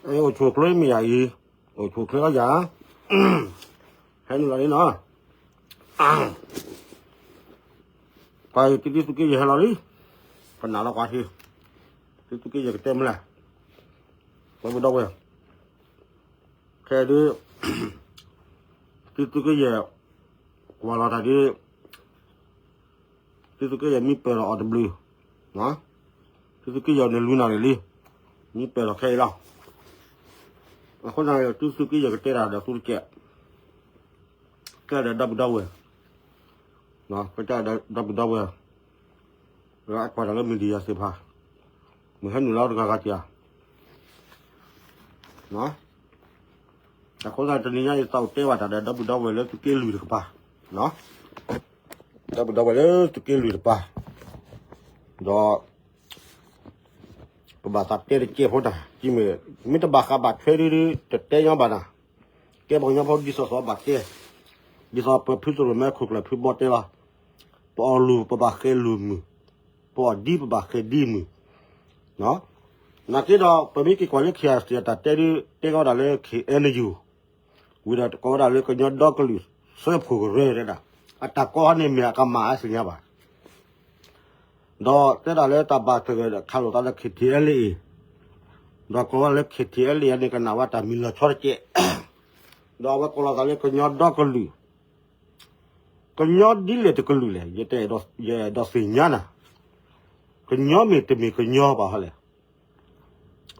အိၣ်ဆူၣ်ချ့မ့ၢ်ယၤအံၤ, အိၣ်ဆူၣ်ချ့အီၤယၤ, ဟဲနုာ်လီၤလံနီၤ, ပှၤတံၤသူက့ယဲၢ်ဟဲလီၤလံ, ပနာ်လီၤကွၢ်ထံ, တံၤသူက့ယဲၢ်ကတဲမလဲၣ်, ဒီပုၢ်ဒီဝဲၢ်, ခဲဒုး, တံၤသူက့ယဲၢ်, ကွၢ်လီၤတၢ်ဒုး တံၤသူက့ယဲၢ်မံပၢၢ်ထီၣ်အီၤတဘျုး, တံၤသူက့ယဲၢ်န့ၣ်လူနၤလံ, မံပၢၢ်ထီၣ်ခဲအံၤလီၤ, အဃိန့ၣ် တံၤသူက့ယဲၢ်ကတဲတၢ်ဒီးသူတကဲး, ကဲဒီးဒီပုၢ်ဒီဝဲၢ်, ကတဲဒီးဒီပုၢ်ဒီဝဲၢ်, လၢအကွၢ်တၢ်လၢ media သ့ၣ်တဖၣ်, မ့ၢ်ဟဲနုာ်လီၤတဂၤဂၤက့ၤဧါ အဃိသတးတနံၤညါအံၤ သးအိၣ်တဲဘၣ်တၢ်ဒီးဒီပုၢ်ဒီဝဲၢ်လၢသုးက့လွံၢ်တကပၤ, ဒီပုၢ်ဒီဝဲၢ်လၢသုးက့လွံၢ်တကပၤ, ဒီး ပဘၣ်သးတဲတကဲးဖိတၢ်, မ့ၢ်တဘၣ်ဃးဘၣ်ထွဲဒုး တတဲညီဘၣ်နၤ, ကဲပှၤကညီဖိဒ်သိးသိးဘၣ်တဲ, ဒ်သိးပဖုသရိာ်မဲခိၣ်ကျၢၢ်ဖုဘီတဲလီၤ, ပအီၣ်လိာ်ပဘၣ်ဃဲလိာ်မုၢ်, ပအီၣ်ဒံပဘၣ်ဃဲဒံမုၢ်, နာ်က့ဒီး ပမ့ၢ်က့ၤကွၢ်လၢ KIC အတၢ်တဲဒုး တဲကီးဒၣ်လၢ KNU ဝံၤဒီးကိးဝဲဒၣ်လၢကညီဒီကလုာ်စၢဖှိၣ်ကရၢတဲဒၣ်, အတၢ်ကိးဟီန့ၣ်မ့ၢ်အကမၣ်အသ့ၣ်ညါဘၣ်, ဒီးတဲဒၣ်လၢတၢ်ဘၣ်သဂၢၢ်ဒီးခးလိာ်သးလၢ KTLA, ဒီးကိးဝဲလၢ KTLA န့ၣ် ကနၣ်ဝဲတၢ်မံၤလီၤဆီတကဲး, ဒီးအဝဲကိးလီၤသးလၢကညီဒီကလုာ် ကညီဒ်လဲၣ်တကလုာ်လဲၣ်, ယတအဲၣ်ဒိးသ့ၣ်ညါနၤ, ကညီမ့ၢ်တမ့ၢ်ကညီဘၣ်ဟီလဲၣ်,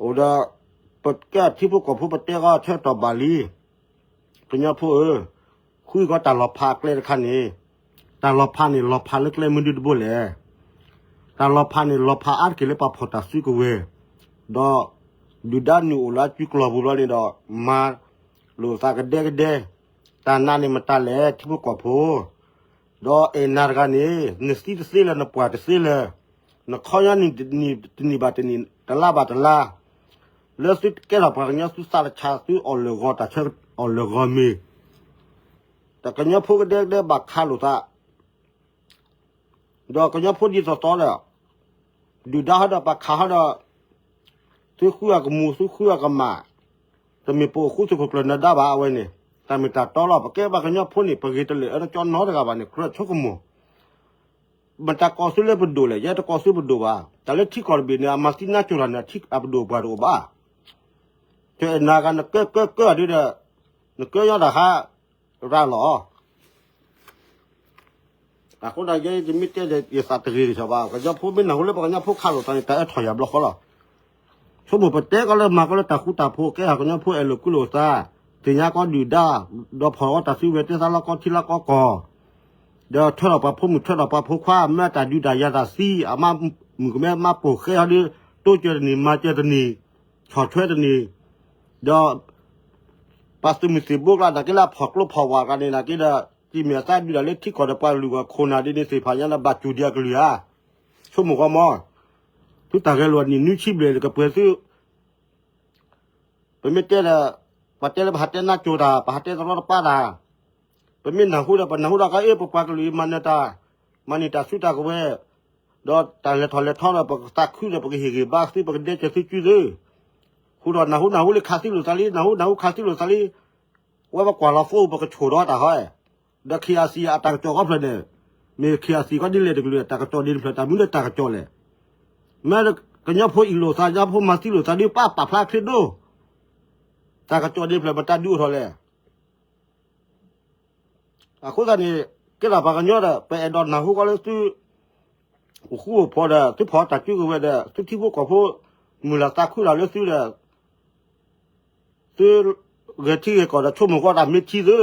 အိၣ်ဒီး ပကဲထံဖိကီၢ်ဖိပတဲဃီဆၢကတီၢ်ဘၣ်လံ, ကညီဖိဧၢ, ဃုကီးတၢ်လီၤဖးအကျဲတခါန့ၣ်, တၢ်လီၤဖးန့ၣ် လီၤဖးလၢကျဲမနုၤတဘိလဲၣ်, တၢ်လီၤဖးန့ၣ် လီၤဖးအါတက့ၢ်လၢပှၤဖီၣ်တၢ်စုကဝဲၤ, ဒီး ဒုၣ်ဒါနုာ်အိၣ်လၢအစုကျိၤပူၤဘျီန့ၣ်ဒီး မၤလိာ်သးကဒဲကဒဲ, တၢ်နာ်န့ၣ်မတၤလဲၣ် ထံဖိကီၢ်ဖိ ဒီးအဲၣ်နၤတဂၤန့ၣ် နသံတသ့လၢၤ နပှၢ်တသ့လၢၤ, နခီညီနံၣ်တနံၣ်ဘၣ်တနံၣ် တလါဘၣ်တလါ, လၢသုကဲထီၣ်ပှၤကညီသုသးတဆါ သုအီၣ်လၢာ်ဂီၤတၢ်ဆၢအီၣ်လၢာ်ဂီၤမ့ၢ်, တၢ်ကညီဖိကဒဲကဒဲဘၣ်ခးလိာ်သး ဒီးကညီဖိဒ်သိးသိးဒီး ဒုၣ်ဒါဟီဒီးပှၤခးဟီဒီး သုဃုအကမူၤ သုဃုအကမၣ်, တမ့ၢ်ပအိၣ်ဃူသုးခိၣ်ကျၢၢ်နၢၤဒါဘၣ်အဝဲန့ၣ်, တၢ်မ့ၢ်တၢ်တီလီၤ. ပကဲပှၤကညီဖိန့ၣ် ပဂ့ၤတလၢာ်အၢတကၠီနီတဂၤဘၣ်န့ၣ် ကြၢးဆိကမိၣ်, မတၤကိးသုလၢပဒိၣ်လဲၣ်, ယဲတကိးသုပဒိၣ်ဘၣ်. တၢ်လၢထံကီၢ်တဘ့ၣ်န့ၣ် အမၤသံနါစိၤတၢ်န့ၣ် အပဒိၣ်ပှၢ်တအိၣ်ဘၣ်. တအဲၣ်နၤဂၤနကၢကၢကၢဒ်ဒီး နကၢညီတၢ်ဟးရၤလီၤ အဃိဒီးယဲယမ့ၢ်တဲဒီး ယသးတဂ့ၤကစီၤဘၣ်, ကညီဖိမ့ၢ်နၢ်ဟူလၢပှၤကညီဖိခးလိာ်သးန့ၣ် တၢ်အၢထီၣ်ယၤဘျီဃီလီၤ. ဆိကမိၣ်ပတဲကီးလၢမၤကီးလၢတၢ်ဃူတၢ်ဖိး ကဲဟးကညီဖိအဲၣ်လိာ်ကွံလိာ်သး, သ့ၣ်ညါကီးဒုၣ်ဒါ, ဒီးဖီၣ်အီၤတၢ်စုကဝဲၤ တဲသးလီကီထံလီကီကီၢ်, ဒီးထွဲထီၣ်ပှၤဖိမုၣ်ထွဲထီၣ်ပှၤဖိခွါ မ့ၢ်တၢ်ဒုးတၢ်ယၤတၢ်သံ အမါမုၣ်ကမဲမါပိာ်ဃဲဟီဒီး တိစၢၤတနံၤ မၤစၢၤတနံၤ, ဆီၣ်ထွဲတနံၤ, ဒီး ပှၤသုးမုၢ်သံၣ်ဘိကျါ နာ်က့လၢအဖီၣ်ကျိဖီၣ်ဝါတဂၤန့ၣ် နာ်က့ဒီး တံၢ်မ့ၢ်အသးဒုးတၢ်လၢထံကီၢ်ဒီးပှၤလုၢ်ဂီၢ်ခိၣ်နၢ်ဒ်န့ၣ်သ့ၣ်တဖၣ်ညါဒီး ဘၣ်စူၢ်ဒံးအကလုၢ်ဧါ. ဆိကမိၣ်ဃီမီ, သုတၢ်ဂဲၤလိာ်နံၣ်နွံဆံဘျဲၣ်ကပှဲၤသု, ပမ့ၢ်တဲဒီး ပှၤတဲလၢပဟးတဲနါစိၤတၢ် ပဟးတဲတရီတပါတၢ်, ပမ့ၢ်နၢ်ဟူဒီး ပနၢ်ဟူဒီးကီးအ့ၣ် ပပှၤကလုာ်အံၤမၤနၢၤတၢ်, မၤန့ၢ်တၢ်စုတၢ်ကဝဲၤ, ဒီးတၢ်လဲၤထီၣ်လဲၤထီဒီး ပကသးခုဒီး ပကဟ့ၣ်ဂံၢ်ဘါသု ပကဒဲကၢၤသုစုသု, ဃုာ်ဒီးနၢ်ဟူနၢ်ဟူလံခးသံလိာ်သးလံ နၢ်ဟူနၢ်ဟူခးသံလိာ်သးလံ, ဝဲပကွၢ်လီၤဖိ ပကဆိၣ်ဒီးတၢ်ဟီ, ဒီး KIC အတၢ်ကစီၣ်ကီးဖျၢၣ်န့ၣ်, မ့ၢ် KIC ကီးဒ်လဲၣ်တကလုာ် တၢ်ကစီၣ်ဒ်တဖျၢၣ် တၢ်မနုၤလၢတၢ်ကစီၣ်လဲၣ်. မ့ၢ်ကညီဖိအ့ၣ်လိာ်သး ကညီဖိမၤသံလိာ်သးဒ်ပၢ်ပာ်ဖျါချ့ဒိၣ်, တၢ်ကစီၣ်ဒ်တဖျၢၣ် မတၤဒုးအိၣ်ထီၣ်လဲၣ်. အဃိသတးန့ၣ် ကဲထီၣ်ပှၤကညီဒီး ပအဲၣ်ဒိးနၢ်ဟူကီးလၢသု အိၣ်ဃူအိၣ်ဖိးဒီး သုဖီၣ်တၢ်စုကဝဲၤဒီး သုထံဖိကီၢ်ဖိ မုၢ်လၢ်သးခုတၢ်လၢသုဒီး သုဂဲၤထံဂဲၤကီၢ်ဒီး ဆိကမိၣ်ကွၢ်တၢ်မ့ၢ်ထံသု,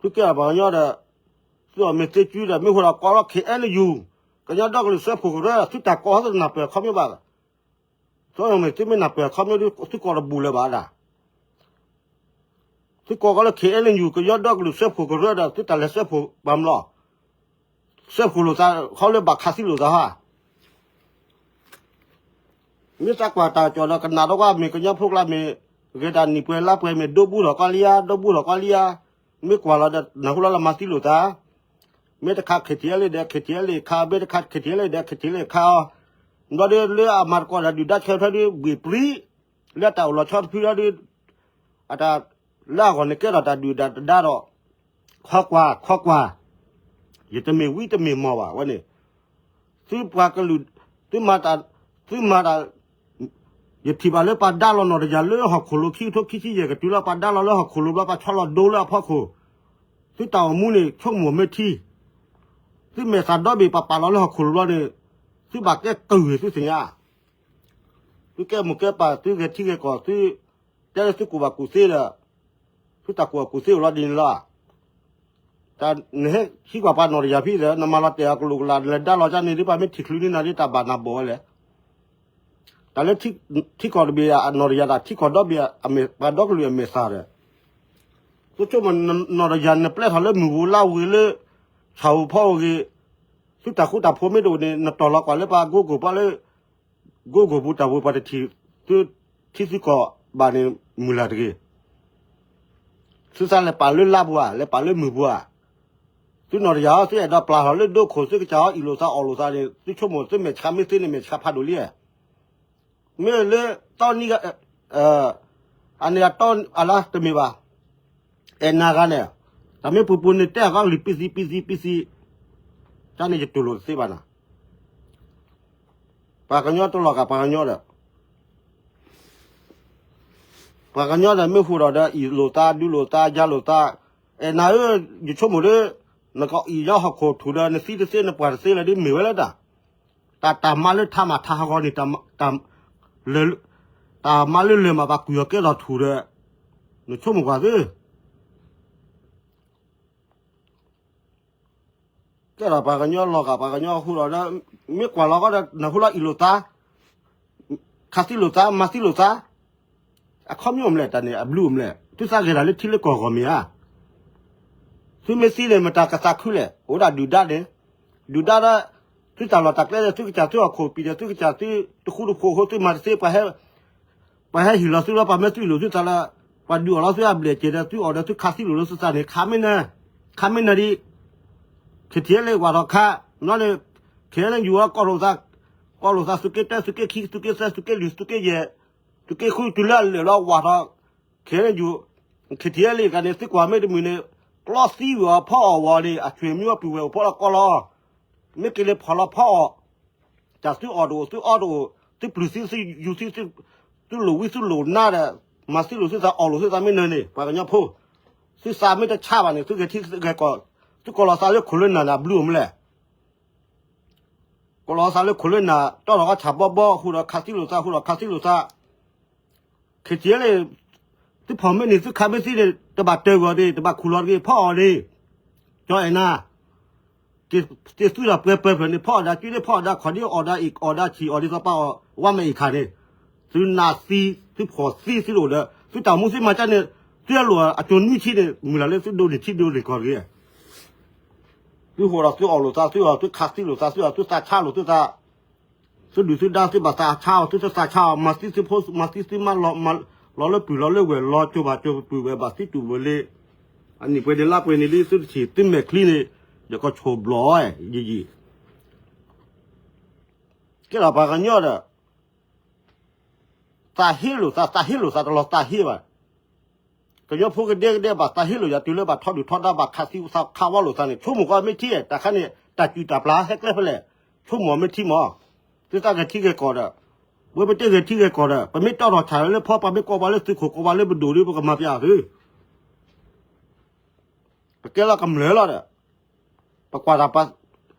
သုကဲထီၣ်ပှၤကညီဒီး သုအီၣ်မ့ၤသ့စုဒီး မ့ၢ်ဃိဒီးကိးလီၤ KNU ကညီဒီကလုာ်စၢဖှိၣ်ကရၢ သုတၢ်ကိးဟီသုတနၢ်ပၢၢ်အခီပညီဘၣ်. သုမ့ၢ်သုမ့ၢ်နၢ်ပၢၢ်အခီပညီဒီး သုကိးတဘူၣ်လၢၤဘၣ်ဒၣ် သုကိးကီးလၢ KNU ကညီဒီကလုာ်စၢဖှိၣ်ကရၢဒီး သုတၢ်လဲၤစၢဖှိၣ်ဘၣ်မလီၤ. စၢဖှိၣ်လိာ်သး ခီလၢဘၣ်ခးသံလိာ်သးဟါ. မ့ၢ်သးကွၢ်တၢ်ကစီၣ်ဒီး ကနၣ်ဒီးကွၢ် မ့ၢ်ကညီဖိကျါမ့ၢ် ဂဲၤတၢ်နံၣ်ပှဲၤလါပှဲၤ မ့ၢ်ဒိဘူၣ်ထီၣ်ကီးလံဧါ ဒိဘူၣ်ထီၣ်ကီးလံဧါ. မ့ၢ်ကွၢ်လီၤဒီး နၢ်ဟူလီၤလၢမၤသံလိာ်သး မ့ၢ်တခး KTLA ဒီး KTLA ခး, မ့ၢ်တခး KTLA ဒီး KTLA ခးအီၤ. ဘျီဒီးလၢအမၤသကိးဒီး ဒုၣ်ဒါဆၢဖဲဒုး ဘှံးပြံ လၢအတၢ်အိၣ်လီၤဆီတဖုလီၤဒီး အတၢ်လၢအဂီၢ်န့ၣ်ကဲထီၣ်တၢ်ဒုၣ်ဒါတဒါဒီး ခီကွၢ် ခီကွၢ်, ယတမ့ၢ်ဝံတမ့ၢ်မီၢ်ဘၣ်ဝဲန့ၣ်, သုပှၤကလုာ်, သုမၤတၢ်, သုမၤတၢ်, ယထံၣ်ဘၣ်လၢပှၤဒါလီၤနီၢ်တယၢ်လၢဟီၣ်ခိၣ်လိၤခံကထိခံဆံယဲၢ်ကတုၤလၢပှၤဒါလီၤလၢဟီၣ်ခိၣ်လိၤဘျီ ပှၤဆီလီၤဒိလၢအဖီခိၣ်, သုတၢ်အိၣ်မူန့ၣ် ဆိကမိၣ်မ့ၢ်ထံ, သုမဲာ်သးဒီဘ့ၣ်ပာ်ပာ်လီၤလၢဟီၣ်ခိၣ်လိၤဘျီန့ၣ်, သုဘၣ်ကဲကုၢ်ဂ့ၤသုသ့ၣ်ညါ သုကဲမိၢ်ကဲပၢ် သုဂဲၤထံဂဲၤကီၢ် သုတဲလၢသုကူၣ်ဘၣ်ကူၣ်သ့ဒီး, သုတၢ်ကူၣ်ဘၣ်ကူၣ်သ့အိၣ်လီၤဒ်န့ၣ်လီၤ. တၢ်နဟဲဟံးကွၢ်ပှၤနီၢ်တယၢ်ဖဲဒီး နမၤလီၤတဲာ်အီၤကလိာ်ကလာ် နလဲၤဒါလီၤကၢ်န့ၣ် ဒ်ပှၤမ့ၢ်ထံၣ်ချုးန့ၢ်နၤဒ်တၢ်ဘၣ်နၢ်ဘီၣ်ဝဲလဲၣ်. တၢ်လၢထံကီၢ်တဘ့ၣ်အနီၢ်တယၢ်ဒၣ် ထံကီၢ်ဒီဘ့ၣ်အမဲာ် ပှၤဒီကလုာ်အမဲာ်သၣ်ဒီး, သုဆိကမိၣ်နီၢ်တယၢ်နပျဲထီၣ်လၢမုၢ်ဂ့ၤလါဂ့ၤလၢ ဆၣ်ဧိၤဖီဧိၤဂ့ၤ, သုတၢ်ဃူတၢ်ဖိးမ့ၢ်တအိၣ်န့ၣ် နတီၢ်လီၤကွၢ်လၢပှၤ Google ပှၤလၢ Google ပူၤတၢ်ဝံၤပှၤတထံၣ်, သုထံသုကီၢ်ဘၣ်န့ၣ်မုၢ်လၢ်တဂ့ၤ. သုသးလဲၤပာ်လၢလါပူၤဧါ, လဲၤပာ်လၢမုၢ်ပူၤဧါ. သုနီၢ်တယၢ်အီၤ သုအဲၣ်ဒိးပျၢ်ထီၣ်လၢဒိခိၣ် သုကစၢ်အီၤ အံၣ်လိာ်သးအီၣ်လိာ်သးန့ၣ် သုဆိကမိၣ်သုမဲာ်ဆှးမ့ၢ်သ့န့ၣ် မဲာ်ဆှးဖးဒိၣ်လံ. မ့ၢ်လၢတီနံဂၤ, အန့ၣ်အတီအလါတမ့ၢ်ဘၣ်, အဲၣ်နၤဂၤန့ၣ်, တၢ်မ့ၢ်ပူၤပူၤန့ၣ် တဲအဂီၢ်လံ ပံသံ ပံသံ ပံသံ, တၢ်န့ၣ်ယတူၢ်လိာ်တသ့ဘၣ်နၤ. ပှၤကညီတလီၤဂာ်ပှၤကညီဒီး ပှၤကညီဒီးမ့ၢ်ဟူးဒီး အံၣ်လိာ်သး ဒုးလိာ်သး ယၤလိာ်သး, အဲၣ်နၤဧၢ, ယဆိကမိၣ်လၢ နကအံၣ်ညီဟီၣ်ခိၣ်ထူၣ်ဒီး နသံတသ့ နပှၢ်တသ့လၢၤ ဒ်မ့ၢ်ဝဲလၢတၢ်, တၢ်တၢ်မၤလၢထးမၤထးဟးဂီၤန့ၣ်, တၢ်မၤလၢလၢၢ်မးဘၣ်ကွံာ်အီၤကဲထီၣ်ထူၣ်ဒီး နဆိကမိၣ်ကွၢ်သ့ ကဲထီၣ်ပှၤကညီလီၤဂာ်ပှၤကညီဟူးဒီး မ့ၢ်ကွၢ်လီၤဃီဒီး နဟူးလီၤအံၣ်လိာ်သး, ခးသံလိာ်သး မၤသံလိာ်သး, အခီပညီမ့ၢ်လဲၣ် တၢ်န့ၣ်အဘျုးမ့ၢ်လဲၣ် သုသးဂဲၤဒၣ်လၢထံလၢကီၢ်ဂီၢ်မ့ၢ်ဧါ. သုမ့ၢ်သံန့ၣ် မတၤကသးခုလဲၣ် အိၣ်ဒၣ်ဒုၣ်ဒါန့ၣ်, ဒုၣ်ဒါဒီး သုတၢ်လီၢ်တၢ်ကျဲဒီး သုကစၢ်သုဟီၣ်ခိၣ်ပံၤဒီး သုကစၢ်သုတဃူတဖိးအဃိ သုမၤတသ့ ပှၤဟဲဟ့ၣ်လီၤသုလၢပှၤမၢသုအံၣ်လိာ်သုသးလၢ ပှၤဒုးအီၣ်လီၤသုအဘျဲၣ်စဲးဒီး သုအီၣ်ဒီးသုခးသံလိာ်လၢသုသးန့ၣ် ခးမ့ၢ်နၤ, ခးမ့ၢ်နၤဒံး, ခ့ထံလၢဝၤထီၣ်ခါ, နီၢ်န့ၣ်, ခ့လၢယူၤအီၤ ကီၢ်လိာ်သး, ကီၢ်လိာ်သးသုးက့တၢ သုးက့ခံ သုးက့သၢ သုးက့လွံၢ် သုးက့ယဲၢ်, သုးက့ဃုတုၤလၢအလၢာ်လီၤဝၤထီၣ်, ခ့လၢယူၤ, ခ့ထံလၢကန့ၣ် သုကွၢ်မ့ၢ်တမုာ်န့ၣ်, ကျီသံဝဲအီၤဖီအီၣ်ဝဲန့ၣ် အဆွေမျိုးပုၢ်ဝဲၢ်အိၣ်ဖီလီၤကီၢ်လီၤ, မ့ၢ်က့ၤလၢဖီလီၤဖီအီၣ် တၢ်သုအီၣ်တအိၣ် သုအီတအိၣ် သုပျုၢ်သံ သုယူၤသံ သုလိာ်ဝံသုလိာ်နါဒီး မၤသံလိာ်သုသးအီၣ်လိာ်သုသးမ့ၢ်နၤန့ၣ် ပှၤကညီဖိ, သုသးမ့ၢ်တဆါဘၣ်န့ၣ် သုဂဲၤထံဂဲၤကီၢ်, သုကိးလီၤသးလၢခိၣ်လၢနၢ်န့ၣ် အဘျုးအိၣ်မ့ၢ်လဲၣ်, ကိးလီၤသးလၢခိၣ်လၢနၢ် တီထီၣ်ဃီဆၣ်ဘီဘီ ဟူးဒီးခးသံလိာ်သး ဟူးဒီးခးသံလိာ်သး ခ့ထံလၢ သုဖီၣ်မ့ၢ်န့ၣ် သုခးမ့ၢ်သံန့ၣ် တဘၣ်တၢၢ်ဂီၤတဂ့ၤ တဘၣ်ခူၣ်လီၤတဂ့ၤ ဖီအီၣ်န့ၣ်, ကၠီအဲၣ်နၤ, က့ၤသုဒီးပှဲၤပှဲၤဖျၢၣ်န့ၣ် ဖီအီၣ်ဒၣ်က့ၤဒ် ဖီအီၣ်ဒၣ်ခီၣ်ဒ် အီၣ်ဒၣ်အံၣ် အီၣ်ဒၣ်ဆံၣ် အီၣ်ဒ်သီပာ်အီၣ် ဝါမဲာ်အံၣ်ခါန့ၣ်, သုနးသံ သုဖီၣ်သံ သုတအိၣ်ဒီး သုတၢ်မူသ့မၤကၢန့ၣ် သုအလိၣ်အစိၤနွံဆံန့ၣ် မုၢ်လၢ်လၢသုဒိးန့ၢ်ထံဒိးန့ၢ်ကီၢ်တဂ့ၤ သုဟူးဒီးသုအီၣ်လိာ်သး သုအီၣ်သုခးသံလိာ်သး သုအီၣ်သုသးဆါလိာ်သုသး, သုဒုၣ်သုဒါ သုဘၣ်သးဆါအီၤ သုသးဆါအီၤ မၤသံသုဖိ မၤသံသုမါ လီၤလၢပုၢ်လီၤလၢဝဲၢ် လီၤကၠိဘၣ်ကၠိပုၢ်ဝဲၢ်ဘၣ်သံတူၢ်ဝဲၢ်လ့, အနံၣ်ပှဲၤဒ့လါပှဲၤန့ၣ်လံ သုတထံၣ်သုမဲာ်ချံန့ၣ် ယကဆိၣ်ဘျီၣ်ဝဲ ယံာ်ယံာ် ကဲထီၣ်ပှၤကညီဒီး သးဟ့လိာ်သး သးဟ့လိာ်သးတလီၤသးဟ့ဘၣ်. ကညီဖိကဒဲကဒဲဘၣ်သးဟ့လိာ်ယၤ တုၤလၢဘၣ်ထီဒုၣ်ထီဒါဘၣ်ခးသံခးဝီလိာ်သးန့ၣ် ဆိကမိၣ်ကွၢ်မ့ၢ်ထံဧါ တၢ်ခါန့ၣ် တၢ်စုၣ်တၢ်ပျၢ်ဟဲကျဲဖဲလဲၣ်, ဆိကမိၣ်မ့ၢ်ထံမး, သုသးဂဲၤထံဂဲၤကီၢ်ဒီး, ပဝဲပတဲဂဲၤထံဂဲၤကီၢ်ဒီး ပမ့ၢ်တီထီၣ်ဆၣ်လၢဖီ ပှၤမ့ၢ်ကိးပှၤလၢသုးခိၣ်ကိးပှၤလၢပဒိၣ်ဒီး ပကမၤပျးသု ပကဲလီၤကမျၢၢ်လီၤဒီး ပကွၢ်တၢ်ပှၤ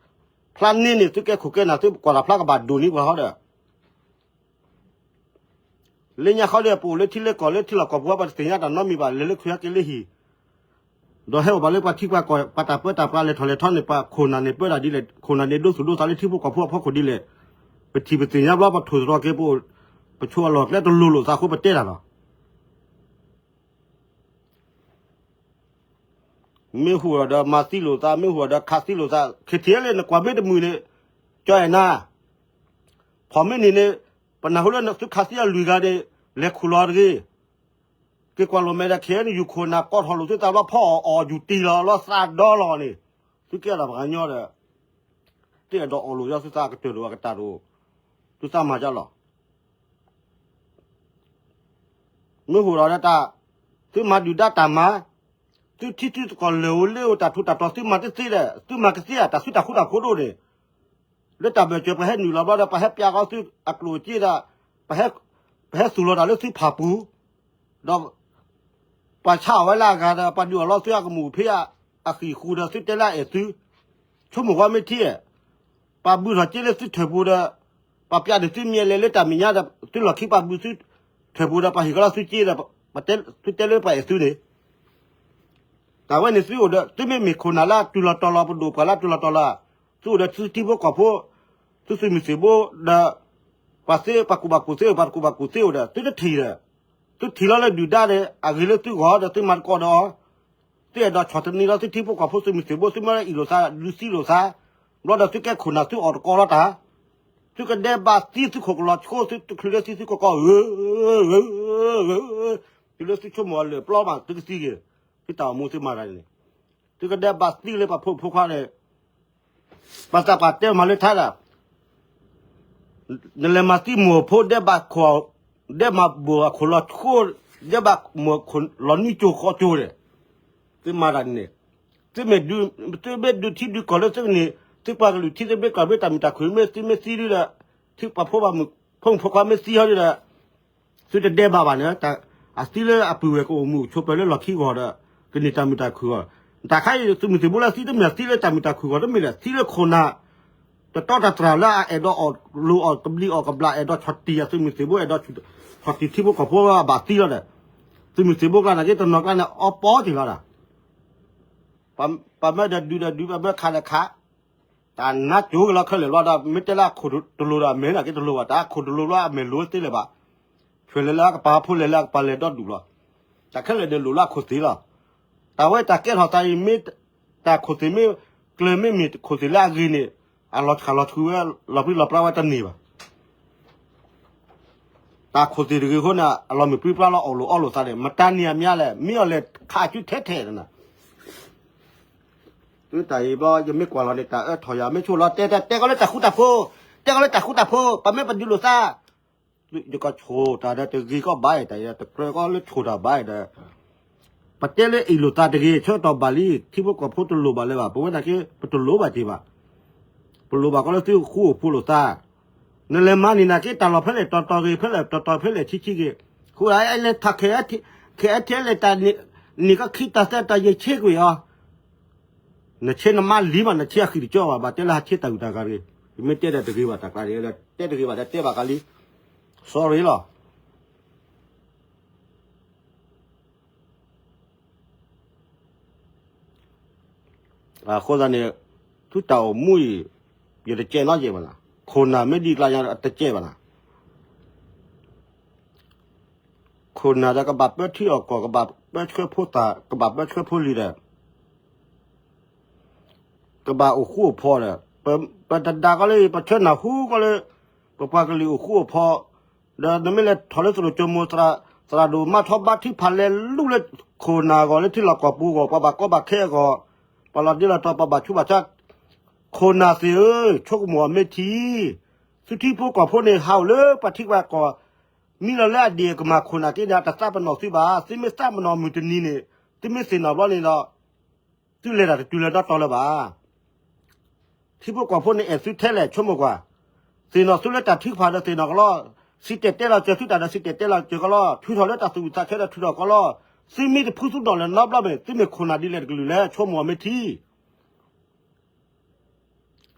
ဖျါန့ၢ်န့ၣ် သုကဲခိၣ်ကဲနၢ် သုကွၢ်တၢ်ဖျါကဘၣ်ဒိၣ်န့ၢ်ပှၤဟီဒီး လၢညါဃီဒီး ပအိၣ်လၢထံလၢကီၢ်လၢထံလီၢ်ကီၢ်ပူၤ ပတသ့ၣ်ညါတၢ်နီတမံၤဘၣ် လဲၤလၢခုဟဲက့ၤလၢဟံၣ်, ဒီးဟဲအိၣ်ဘၣ်လၢပှၤထံပှၤကီၢ် ပှၤတၢ်ပၢတၢ်ပြးလဲၤထီၣ်လဲၤထီန့ၣ် ပှၤခိၣ်နၢ်န့ၣ်ပၢတၢ်ဒ်လဲၣ် ခိၣ်နၢ်န့ၣ်ဒိသူၣ်ဒိသးလၢထံဖိကီၢ်ဖိအဖီခိၣ်ဒ်လဲၣ်, ပထံၣ်ပသ့ၣ်ညါဘျီ ပထိၣ်သတြီၤက့ၤ ပအိၣ် ပဆိးအလီၢ်ကျဲတလိၤလိာ်သးအဃိပတဲတၢ်လီၤ. မ့ၢ်ဟူးဒီးမၤသံလိာ်သး မ့ၢ်ဟူးဒီးခးသံလိာ်သး ခ့ထံလၢနကွၢ်မ့ၢ်တမုာ်န့ၣ် ကၠီအဲၣ်နၤ, ဖီၣ်မ့ၢ်န့ၣ်န့ၣ် ပနၢ်ဟူလၢသုခးသံအလွံၢ်ဂၤန့ၣ် လဲၤခူၣ်လီၤတဂ့ၤ, က့ၤကွၢ်လိာ်မဲာ်ဒီး ခဲအံၤနယူၢ်ခိၣ်နၢ် ကိးထီၣ်လိာ်သုသးဘျီ ဖီအီၣ်အီၣ်ယူၤတံၢ်လီၤလီၤသးဒီလီၤန့ၣ်, သုကဲထီၣ်ပှၤကညီဒီး တအဲၣ်ဒိးအီၣ်လိာ်ယီၤသုသးကတၢၢ်လိာ်အကတၢၢ်တအိၣ်, သုသးမၤယါလီၤ. မ့ၢ်ဟူးဒီးတၢ်, သုမၤဒုၣ်ဒါတၢ်မၤ, သုထံသုသကိးလၢာ်ဧိၤလ့ဧိၤ တၢ်ထူးတၢ်တီၤ သုမၤတသ့ဒီး သုမၤကသ့ဧါ တၢ်စုတၢ်ဃူတၢ်ဖိးဒိၣ်န့ၣ်, လၢတၢ်ဘၢၣ်စၢၤ ပှၤဟဲနုာ်လီၤဘျီဒီး ပှၤဟဲပျးဃီသုအကျိၣ်အစ့ဒီး, ပှၤဟဲသူၣ်လီၤတၢ်လၢသုဖၣ်ပူၤ, ဒီး ပှၤဆါအီၣ်ဝဲလၢအဂၤဒီး ပှၤဒုးအီၣ်လီသုအကမူၣ်ဖဲအဃံၢ်ဃူဒီး သုတဲလၢအအဲၣ်သု, ဆိကမိၣ်ဝဲမ့ၢ်ထံဧါ, ပှၤဘုထီၣ်က့လၢသုထၢၣ်ပူၤဒီး, ပှၤပျးန့ၢ်သုမ့ၢ်အလဲၤလၢတၢ်မဲာ်ညါဒီး သုလီၢ်ခံပှၤဘုသုထၢၣ်ပူၤဒီး ပှၤဟ့ၣ်ကလီသုစ့ဒီး, သုတဲလၢပှၤအဲၣ်သုန့ၣ်, တၢ်ဝဲန့ၣ်သုအိၣ်ဒီး သုမ့မ့ၢ်ခိၣ်နၢ်လၢအတုၤလီၤတီၤလီၤ ပဒိၣ်ပှၢ်လၢအတုၤလီၤတီၤလီၤ, သုအိၣ်ဒီးသုထံဖိကီၢ်ဖိ, သုသုးမုၢ်သံၣ်ဘိဒီး, ပှၤသ့ပှၤကူၣ်ဘၣ်ကူၣ်သ့အိၣ် ပှၤကူၣ်ဘၣ်ကူၣ်သ့အိၣ်ဒီး သုတထံၣ်ဒီး, သုထံၣ်လီၤလၢဒုၣ်ဒါဒီး အဂ့ၤလၢသုဂီၢ်ဒီး သုမၤသကိးဒီးအီၤ, သုအဲၣ်ဒိးဆီၣ်တနံၤလီၤသုထံဖိကီၢ်ဖိသုးမုၢ်သံၣ်ဘိ သုမ့ၢ်အံၣ်လိာ်သးဒုးသံလိာ်သး, ဘျီဒီးသုကဲခိၣ်နၢ်သုအီၣ်တကိးလီၤတၢ်, သုကဒဲးဘးသံသုခိၣ်ကလီၤဆိသုတချုးလၢသံသုကီၢ်ကီၢ်ဧၢ, တုၤလၢသုဆိကမိၣ်အလၢာ်ပျီမးသုကသံက့ၤ, သုတၢ်အိၣ်မူသုမၤတၢ်န့ၣ်, သုကဒဲးဘးသံလၢပှၤဖိမုၣ်ဖိခွါန့ၣ်, ပှၤသးပှၢ်တဲမၤလၢထါဒၣ် နလဲၤမၤသံမိၢ်ဖိ ဒဲးဘးခိၣ်, ဒဲးမၤဘိၣ်အခိၣ်လီၤဆိ, ဒဲးဘးမိၢ်ခိၣ်လီၤနွံကၠိဃိးကၠိဒီး, သုမၤတၢ်န့ၣ်, သုမ့ၢ်ဒုး, သုမ့ၢ်ဒုးထံဒုးကီၢ်လၢသုကန့ၢ်, သုပှၤကလုာ်ထံသဘျ့ကီၢ်သဘျ့တၢ်မုာ်တၢ်ခုၣ်မ့ၢ်သံမ့ၢ်သံဒုဒီး, သုပှၤဖိမုၣ်ဖိခွါမ့ၢ်သံဟီဒုဒီး, သုတဒဲးဘးဘၣ်န့ၣ်, အသံလၢအပုၢ်ဝဲၢ်ကအိၣ်မုာ်ဆိးပၢၤလၢလီၢ်ခံဂီၢ်ဒီး, ကန့ၢ်တၢ်မုာ်တၢ်ခုၣ်ဂီၢ်, တၢ်ခါအံၤသုးမုၢ်သံၣ်ဘိလၢသံတမ့ၢ်သံလၢတၢ်မုာ်တၢ်ခုၣ်ဂီၢ် တမ့ၢ်ဒီး သံလၢခိၣ်နၢ် တတီတတြၢ်လၢအအဲၣ်ဒိးအီၣ်လိၤအီၣ်ကဘျံးအီၣ်ကဘျၣ် အဲၣ်ဒိးဆီၣ်တံၢ်အသုးမုၢ်သံၣ်ဘိ အဲၣ်ဒိးဆီၣ်တံၢ်ထံဖိကီၢ်ဖိအဘၣ်သံလီၤဒီး, သုးမုၢ်သံၣ်ဘိကျါန့ၣ်က့ တနီၤကျါန့ၣ် အီပီတ့ၢ်လီၤဒီး, ပမၢဒီးဒုးဒီးဒုး ပမၢခးဒီးခး, တၢ်နါကၠိက့ၤလီၤခဲလၢာ်လီၤဒီး မ့ၢ်တဲလၢအခိၣ်တလိၤဒီးအမဲာ်န့ၣ်က့တလိၤဘၣ် တၢ်အခိၣ်တလိၤလီၤအမဲာ်လိၤသ့လၢၤဘၣ်, ဆွဲၤလဲၤလၢအကပၤဖိလဲၤလၢအကပၤလဲၤဒီဒူၣ်လီၤ, တၢ်ခဲလၢာ်န့ၣ်လိၤလၢအခိၣ်သ့ၣ်လီၤ, တၢ်ဝဲတၢ်ကဲထီၣ်သးအံၤမ့ၢ်, တၢ်ခိၣ်သ့ၣ်မ့ၢ်, ကျၢၤမ့ၢ်မ့ၢ်ခိၣ်သ့ၣ်လၢအဂ့ၤန့ၣ်, အလီၤဆှၣ်လီၤဆှုဝဲ, လီၤပြံလီၤပြါဝဲတန့ၢ်ဘၣ် တၢ်ခိၣ်သ့ၣ်တဂ့ၤအဃိန့ၣ် အလီၤမုၢ်ပြံပြါလီၤအီၣ်လိၤအီလိၤသးန့ၣ် မတၤန့ၢ်အမါလဲၣ် မ့ၢ်အီၤလဲၤခးအစုထဲထဲနၤ, သုတၢ်အံၤဘျီ ယမ့ၢ်ကွၢ်လီၤန့ၣ် တၢ်အၢထီၣ်ယၤ မ့ၢ်ဆိၣ်လီၤ တဲတဲတဲကီးလၢတၢ်ဃူတၢ်ဖိး, တဲကီးလၢတၢ်ဃူတၢ်ဖိး ပမ့ၢ်ပဒုးလိာ်သး, ယကဆိၣ်တၢ်ဒီးတဂ့ၤကီးဘၣ်အံၤ တၢ်အံၤတကြၢးကီးလၢဆိၣ်တၢ်ဘၣ်အံၤဒီး ပတဲလၢအ့ၣ်လိာ်သးတဂ့ၤ ဆၢကတီၢ်ဘၣ်လံ ထံဖိကီၢ်ဖိတလိၣ်ဘၣ်လၢၤဘၣ် ပဝဲနာ်က့ ပတလိၣ်ဘၣ်တ့ၢ်ဘၣ်, ပလိၣ်ဘၣ်ကီးလၢသုဃူအိၣ်ဖိးလိာ်သး, နလဲၤမၤန့ၢ်နာ်က့ တၢ်လီၢ်ဖဲလဲၣ်တီၤတီၤဂ့ၤ ဖဲလဲၣ်တီၤတီၤဖဲလဲၣ်ဆံးဆံးဂ့ၤ, ဃိဒၣ်လဲၤထီၣ်ခဲအထဲလဲၣ်တၢ်န့ၣ်ကီးခံတၢ်သၢတၢ်ယဲၢ်ဆ့ကွံာ်အီၤ နဆ့နမါလံမး နဆ့အဃံတကၠီဘၣ် ဘၣ်တဲလၢဟးဆ့တၢ်ဂုၤတၢ်ဂၤတဂ့ၤ, ယမ့ၢ်တဲဒီးတဂ့ၤဘၣ်တၢ်ကျါန့ၣ် တဲတဂ့ၤဘၣ်ဒီးတဲဘၣ်ကလံ, sorry လီၤ. အဃိသတးန့ၣ် သုတၢ်အိၣ်မူအံၤ ယတကဲနီတယဲၢ်ဘၣ်နၤ, ခိၣ်နၢ်မ့ၢ်ဒ်ကျါညါတကဲဘၣ်နၤ, ခိၣ်နၢ်ဒီးကဘၣ်ပၢထံအီၣ်ကီၢ် ကဘၣ်ပၢဆှၢဖိသၣ် ကဘၣ်ပၢဆှၢဖိလံၤဒီး ကဘၣ်အိၣ်ဃူအိၣ်ဖိးဒီး ပတဒါကီးလၢ ပဆၢနၢ်ဟူကီးလၢ ပပှၤကလုာ်အိၣ်ဃူအိၣ်ဖိး, ဒီးနမ့ၢ်လဲၤထီၣ်လၢသရိာ်ကၠိမိၢ် သရၣ်ဒိၣ်မါထီဘါထုကဖၣ်လဲၤလူလၢခိၣ်နၢ်အဂီၢ် လၢထံလီၢ်ကီၢ်ပူၤအဂီၢ် ပှၤဘၣ်ကီဘၣ်ခဲအဂီၢ်, ပှၤလီၤဒ့လီၤတီၤ ပှၤဘၣ်ဆူးဘၣ်ဆါ, ခိၣ်နၢ်သ့ၣ်ဧၢ, ဆိကမိၣ်အီၤမ့ၢ်ထံ သုထံဖိကီၢ်ဖိန့ၣ် ဟးအိၣ်လၢပှၤထံပှၤကီၢ်, မံလီၤလၢအဒံၣ်အကမၢ်ခိၣ်နၢ်က့န့ၣ် အတသးပနီၣ်သုဘၣ်, သုမ့ၢ်သးပနီၣ်မုၢ်တနံၤန့ၣ်, သုမ့ၢ်သ့ၣ်နီၣ်ဘျီန့ၣ်ဒီး, သုလဲၤတၢ်တတုၤလၢဒီတီၤလၢၤဘၣ်. ထံဖိကီၢ်ဖိန့ၣ်အဲၣ်သုထဲလဲၣ် ဆိကမိၣ်ကွၢ်, သ့ၣ်နီၣ်သုလၢတၢ်ထုကဖၣ်ဒီးသ့ၣ်နီၣ်ကလီ, စံၣ်တဲၤတဲလီၤစၢၤသုတၢ်ဒီးစံၣ်တဲၤတဲလီၤစၢၤကလီ, ထုးထီၣ်လၢတၢ်သူၣ်ဝံၣ်သးဆၢဒီးထုးထီၣ်ကလီ, သုမ့ၢ်တဖုသူၣ်နီၣ်လၢၤနီတဘျီမ့ၢ် သုမ့ၢ်ခိၣ်နၢ်ဒ်လဲၣ်တကလုာ်လဲၣ် ဆိကမိၣ်အီၤမ့ၢ်ထံ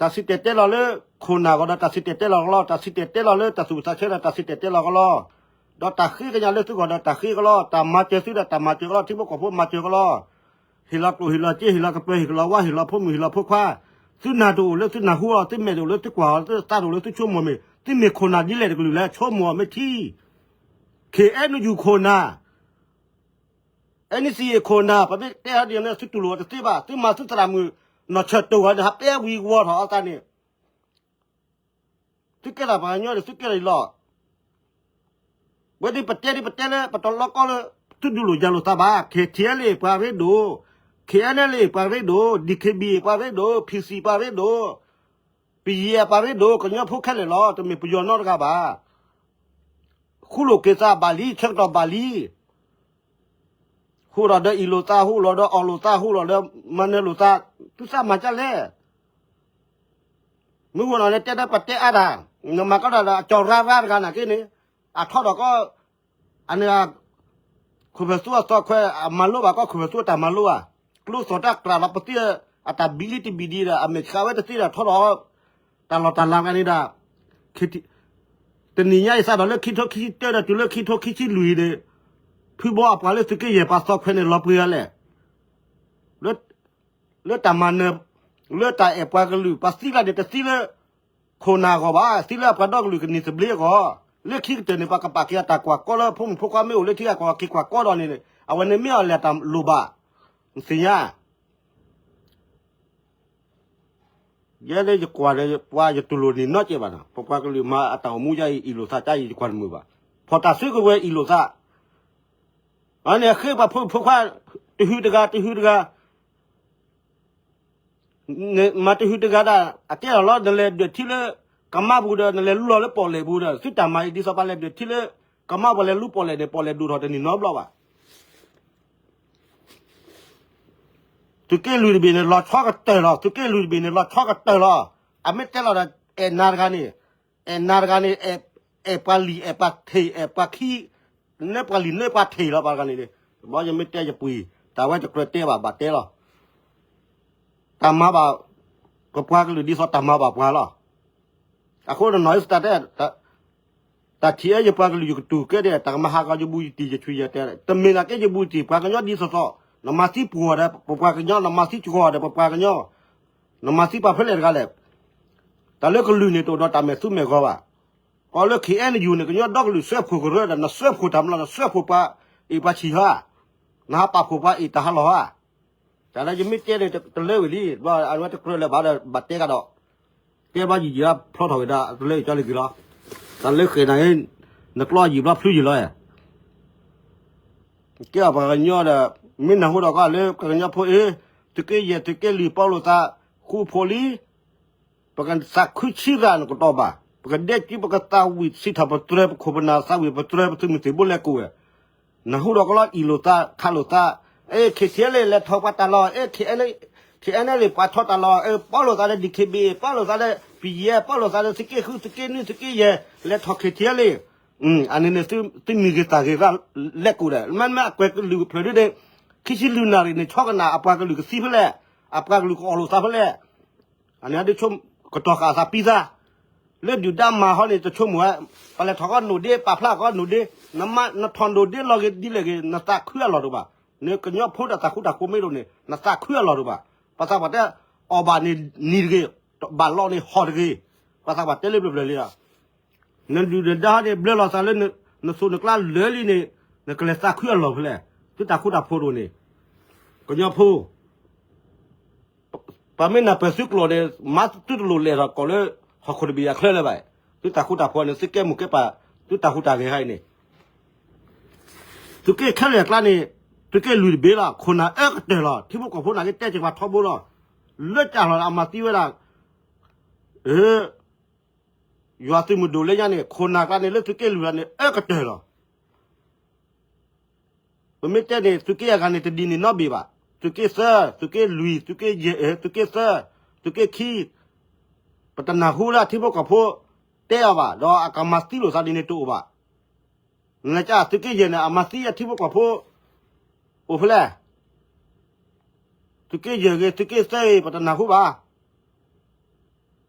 တၢ်စံၣ်တဲၤတဲလီၤလၢခိၣ်နၢ်အဂီၢ်ဒီး တၢ်စံၣ်တဲၤတဲလီၤကလီ, တၢ်စံၣ်တဲၤတဲလီၤလၢတၢ်သူၣ်ဝံၣ်သးဆၢဒီး တၢ်စံၣ်တဲၤတဲလီၤကလီ, ဒီးတၢ်ဃ့ကညးလၢသုဂီၢ်ဒီး တၢ်ဃ့ကလီ, တၢ်မၤစၢၤသုဒီး တၢ်မၤစၢၤကလီ, ထံဖိကီၢ်ဖိမၤစၢၤကလီ, ဟ့ၣ်လီၤကျိၣ်ဟ့ၣ်လီၤစ့ ဟ့ၣ်လီၤကပၢၤ ဟ့ၣ်လီၤဝါ ဟ့ၣ်လီၤဖိမုၣ် ဟ့ၣ်လီၤဖိခွါ, သုနၢ်တအိၣ်လၢသုနၢ်ဟူအီၤ, သုမဲာ်တအိၣ်လၢသုကွၢ်အီၤ, သုသးတအိၣ်လၢသုဆိကမိၣ်မ့ၢ် သုမ့ၢ်ခိၣ်နၢ်ဒ်လဲၣ်တကလုာ်လဲၣ် ဆိကမိၣ်အီၤမ့ၢ်ထံ ခ့ၣ်အဲၣ်ယူၣ် ခိၣ်နၢ်, အဲၣ်အၣ်ၣ်စီၣ်အ့ၣ် ခိၣ်နၢ်, ပမ့ၢ်တဲဟီဒ်န့ၣ် သုတူၢ်လိာ်အီၤတသ့ဘၣ်, သုမၤသုသရၣ်မုၣ် နီၢ်ဆၢၣ်တိၢ်ဂီၤန့ၣ် ဟးပဲဝံၤဝီၤထီၣ်အသးန့ၣ်, သုကဲထီၣ်ပှၤကညီဒီး သုကဲထီၣ်အံၤလီၤ. ဝဲဒ်ပတဲဒ်ပတဲလၢ ပတလီကီလၢ သုဒုးလိာ်ယၤလိာ်သးဘၣ်, ခ့ၣ်ထံၣ်အဲၣ်လၢပှၤရ့ဒိၣ်, ခ့ၣ်အဲၣ်နဲၣ်လၢ ပှၤရ့ဒိၣ်, ဒံၣ်ခ့ဘံၣ် ပှၤရ့ဒိၣ်, ဖံၣ်စံၣ် ပှၤရ့ဒိၣ်, ပယံၤ ပှၤရ့ဒိၣ်, ကညီဖိခဲလၢာ်လီၤ, တမ့ၢ်ပယီၤနီတဂၤဘၣ်. ဃူလိာ်က့ၤသးဘၣ်လံ, ဆၢကတီၢ်ဘၣ်လံ. ဟူးလီၤဒီးအ့ၣ်လိာ်သး ဟူးလီၤဒီးအီၣ်လိာ်သး ဟူးလီၤဒီးမၤနၢၤလိာ်သး, သုသးမၤဒ်လဲၣ်. မုၢ်ဂီၤနီၤန့ၣ် တဲဒၣ်ပတဲအါတၢ်, နမၤကီဒၣ်ဒီးအကၠီၤရၢ်ရၢ်တဂၤနာ်က့န့ၣ်, အထီၣ်ဒီးကီး, အန့ၣ်, ခိၣ်ဖဲးသူအသီခွဲး အမၤလိဘၣ်ကီး ခိၣ်ဖဲးသူအတၢ်မၤလိဘၣ်, ကျိသီၣ်တၢ်ကြၢးလီၤပသံ, အတၢ်ဘံလံတဘံဒံးဒီး အမဲာ်ဆှးဝဲတသ့ဒီးထီၣ်ဒီး, တၢ်လီၢ်တၢ်လၤတဂၤန့ၣ်ဒီး, တနံၤညါအံၤစးထီၣ်လၢခံထိခံဆံတၢဒီးတုၤလၢခံထိခံဆံလွံၢ်န့ၣ်, ဖုဘီအပှၤလၢသုးက့ယဲၢ်ပှၤသီခွဲးန့ၣ် လီၤပှ့ၤဂၤလဲၣ်. လၢတၢ်မၤနၢၤ, လၢတၢ်အဲၣ်ပှၤကလုာ် ပှၤသံလၢန့ၣ် တသံလၢ ခိၣ်နၢ်အဂီၢ်ဘၣ်, သံလၢအပှၤဒီကလုာ်ကန့ၢ်သဘျ့အဂီၢ်, လၢခံကတၢၢ်န့ၣ် ပှၤကပာ်က့ၤအတၢ်ကွၢ်ကီလၢ ဖိမုၣ်ဖိခွါမ့ၢ်အိၣ်လၢခံဂၤ ကက့ၤကွၢ်ကီဒီးန့ၣ်, အဝဲန့ၣ်မ့ၢ်အီၤလဲၤတၢ်လိၣ်ဘၣ်, နသ့ၣ်ညါ ယဲလၢယကွၢ်ဒီးပှၤယတူၢ်လိာ်န့ၣ်နီတစဲးဘၣ်နီၤ, ပပှၤကလုာ်မၤအတၢ်အိၣ်မူယါအံၤ အ့ၣ်လိာ်သးကါအံၤ ယကွၢ်တမုာ်ဘၣ်, ဖီၣ်တၢ်စုကဝဲၤအ့ၣ်လိာ်သး, အန့ၣ်ဃ့ပှၤဖိမုၣ်ဖိခွါ, တဟုတဂၤ တဟုတဂၤ မၤတဟုတဂၤဒၣ် အကဲထီၣ်လီၤ နလဲၤဒွဲၣ်ထံလၢ ကမါပူၤဒီး နလဲၤလူလီၤလၢပီၣ်လဲၣ်ပူၤဒီး သုတၢ်မၤအံၤဒ်သိးပှၤလဲၤဒွဲၣ်ထံလၢ ကမါပူၤလဲၤလူပီၣ်လဲၣ်န့ၣ် ပီၣ်လဲၣ်ဒိၣ်ထီၣ်တန့ၢ်နီတဘျီဘၣ်. သုးက့လွံၢ်တဘ့ၣ်န့ၣ် လီၤဆီကတၢၢ်လီၤ, သုးက့လွံၢ်တဘ့ၣ်န့ၣ် လီၤဆီကတၢၢ်လီၤ. အမ့ၢ်တဲလီၤဒီး အဲၣ်နၤတဂၤန့ၣ်, အဲၣ်နၤတဂၤန့ၣ်, အဲၣ်ပှၤလံၣ် အဲၣ်ပှၤထံး အဲၣ်ပှၤခံ, နၢပှၤလံၣ်နၢပှၤထံးလီၤ ပှၤတဂၤန့ၣ်, ဘီယမ့ၢ်တဲယပှ့ၤ, တၢ်ဝဲတကြၢးတဲဘၣ် ဘၣ်တဲလီၤ. တၢ်မၤဘၣ် ပပှၤကလုာ်ဒ်သိးတၢ်မၤဘၣ်ပှၤလီၤ. အဃိန့ၣ်နီၢ်အံၤစတၢ်တဲ တၢ်ထံၣ်အၢယပှၤကလုာ်ယကတူၢ်ကဲဒဲး တၢ်ကမၤဟးဂီၤယဘူးယတံၢ်ယဆွံယတဲ, တမ့ၢ်နာ်က့ယဘူးယတံၢ် ပှၤကညီဒ်သိးသိး, နမၤသံပှၤဒီးပပှၤကညီ, နမၤသံစှီၤဒီးပပှၤကညီ, နမၤသံပှၤဖဲလဲၣ်တဂၤလဲၣ်. တၢ်လၢကလုာ်န့ၣ်တအိၣ်ဒီးတၢ်မဲာ်သူမဲာ်ဂီၤဘၣ်. ကီးလၢ ခ့ၣ်အဲၣ်ယူၣ်န့ၣ် ကညီဒီကလုာ်စၢဖှိၣ်ကရၢဒီး နစၢဖှိၣ်တၢ်မလီၤ နစၢဖှိၣ်ပှၤအ့ၣ်ပှၤဆံးဧါ, နဟးပာ်ဖှိၣ်ပှၤအ့ၣ်တၢ်ဟးလီၤဧါ. တၢ်လၢယမ့ၢ်တဲန့ၣ် တလၢဝံၤလံ, အဝဲတကြၢးလၢၤဘၣ်ဒီး ဘၣ်တဲကဒီး, တဲဘၣ်ယံာ်ယံာ်လီၤ ဖျီထီၣ်ဝဲဒၣ် တလၢယကၠီလၢက့ၤလီၤ. တၢ်လၢဃဲၤနၤ, နကျီယံာ်ဘျီဖျုယံာ်လီၤ. ကဲအပှၤကညီဒီး မ့ၢ်နၢ်ဟူဒီးကီးလၢပှၤကညီဖိအ့ၣ်, သုးက့ယဲၢ်သုးက့လွံၢ်ပီလိာ်သး, ဃူဖိလံ ပကသးခုဆံရၣ်နကတီၢ်ဘၣ်, ပကဒဲကံ ပကသးဝံၣ်စံးထီၣ်ပတြၢၤ ပခိၣ်ပနၢ်သးဝံၣ်ပတြၢၤ ပသုးမုၢ်သံၣ်ဘိလဲၤကိးဝဲ, နၢ်ဟူဒီးကီးလီၤ အ့ၣ်လိာ်သး ခးလိာ်သး, အဲ ခ့ၣ်ထံလံ လဲၤထီၣ်ပှၤတၢ်လီၢ်, အဲ ခ့ၣ်အဲၣ်လံ ပှၤထီၣ်တၢ်လီၢ်, အဲ ပီလိာ်သးလၢ ဒံၣ်ခ့ဘ့ၣ်, ပီလိာ်သးလၢ ပယဲၢ်, ပီလိာ်သးလၢသုးက့ဃု သုးက့နွံ သုးက့ယဲၢ်, လဲၤထီၣ် ခ့ၣ်ထံလံ အန့ၣ်န့ၣ် သုမံၤဂ့ၤသးဂ့ၤရၣ်လဲၤကိးဒီး မ့မ့ၢ်အကွဲးကလုာ်ဖျၢၣ်ဒ်န့ၣ်, ခံဆံလွံၢ်နၣ်ရံၣ်န့ၣ် ဆီကနၣ် အပှၤကလုာ်ကသံဖဲလဲၣ်, အပှၤကလုာ်ကအီၣ်လိာ်သးဖဲလဲၣ်, အန့ၣ်ဒ်ဆိကတီၢ်ဃာ်အသးပံသး, လၢဒုၣ်ဒါမၤဟီန့ၣ် တဆိကမိၣ်ဝဲ, ပလဲၤထီၣ်ကီးနိၣ်ဒ့ ပာ်ဖျါကီးနိၣ်ဒ့, နထီၣ်နိၣ်ဒ့လီၤဂ့ၤဒ်လဲၣ်ဂ့ၤ နသးခုအလီၢ်တအိၣ်ဘၣ်, နကညီဖိတၢ်သးဃူတၢ်ဖိးမ့ၢ်တအိၣ်န့ၣ် နသးခုအလီၢ်တအိၣ်ဘၣ်, ပှၤသးပှၢ်တဲ, အီၣ်ဘၣ်န့ၣ်နံၤတဂ့ၤ, ဘၣ်လီၤန့ၣ်ဟီၣ်တဂ့ၤ, ပှၤသးပှၢ်တဲလၢပျၢၤပျၢၤလံဒီး နဒုၣ်နဒါန့ၣ် ဘျၢလီၤသးလၢ နသိးနကျါလၢာ်လံန့ၣ်, နကလဲၤသးခုအလီၢ်ဖဲလဲၣ်, သုတၢ်ဃူတၢ်ဖိးတအိၣ်န့ၣ်, ကညီဖိ, ပမ့ၢ်နၢ်ပၢၢ်သုကျိာ်န့ၣ် မၤသုတလိၣ်လဲၤထီၣ်ကီၢ်လၢ ဟီၣ်ခိၣ်တဘ့ၣ်အချၢလၢၤဘၣ်, သုတၢ်ဃူတၢ်ဖိးန့ၣ် သုကဲမိၢ်ကဲပၢ်, သုတၢ်ဟူးတၢ်ဂဲၤဟါအံၤန့ၣ် သုးက့ခဲလၢာ်အကျါန့ၣ်, သုးက့လွံၢ်တဘ့ၣ်လီၤ, ခိၣ်နၢ်အၢကတၢၢ်လီၤ, ထံဖိကီၢ်ဖိနာ်က့တဲက့ၤပှၤထီဘိလီၤ, လၢကၢ်လီၤအမၤသံဝဲဒၣ်, ယွၤသုးမုၢ်ဒိၣ်လၢညါန့ၣ် ခိၣ်နၢ်ကျါန့ၣ် လၢသုးက့လွံၢ်လီၤန့ၣ် အၢကတၢၢ်လီၤ. ပမ့ၢ်တဲန့ၣ် သုးက့အဂၤန့ၣ် တဒ်န့ၣ်နီတဘ့ၣ်ဘၣ်, သုးက့သၢ, သုးက့လွံၢ်, သုးက့ယဲၢ်, သုးက့သၢ, သုးက့ခံ, ပတနၢ်ဟူလၢအထံဖိကီၢ်ဖိတဲအီၤဘၣ်, ဒီးအကမၤသံလိာ်သးဒ်န့ၣ်တအိၣ်ဘၣ်. နကသုးက့ယဲၢ်န့ၣ် အမၤသံအထံဖိကီၢ်ဖိ အိၣ်ဖဲလဲၣ်. သုးက့ယဲၢ်ဂ့ၤ သုးက့သၢဂ့ၤ ပတနၢ်ဟူဘၣ်.